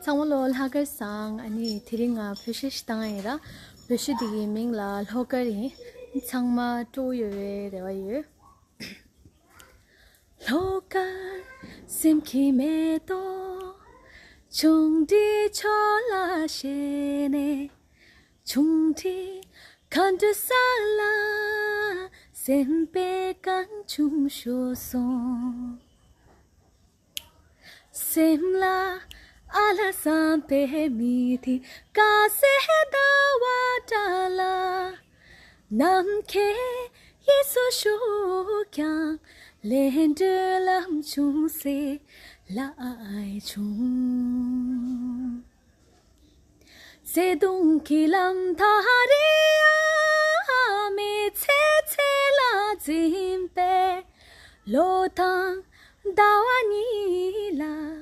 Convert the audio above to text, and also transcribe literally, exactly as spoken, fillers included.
ཚང་མ་ལོ་ལྷག་དཀར་བཟང་། ཨ་ནི་དེ་རིང་ང་བོད་གཞས་ཤིག་བཏང་ཡིན་ར། བོད་གཞས་འདི་གི་མིང་ལ་ལྷོ་དཀར་ཡིན། ཚང་མ་སྤྲོ་ཡོད་པའི་རེ་བ་ཡོད། ལྷོ་དཀར་སེམས་ཀྱི་མེ་ཏོག་ཆུང་འདྲིས་ཕྱོགས་ལ་བཞད་ནས། ཆུང་འདྲིས་མཁའ་འགྲོ་ས་ལ་སེམས་པའི་གངས་ཆུང་ཤོར་སོང་། སེམས་ལ་ཨ་ལ་བསམ་པའི་མི་དེ་དཀར་གསལ་ཟླ་བ་འདྲ་ལ། ནམ་མཁའི་གཡས་སུ་བཞུགས་ཀྱང་ལེན་འགྲོ་ལམ་ཆུང་སེ་ལ་ཨའི་ཆུང་། བརྩེ་དུང་གི་ལམ་ཐག་རིང་ཡ་མི་ཚེ་ཚེ་ལ་འཛིན་པའི་ལོ་དང་ཟླ་བ་གཉིས་ལ།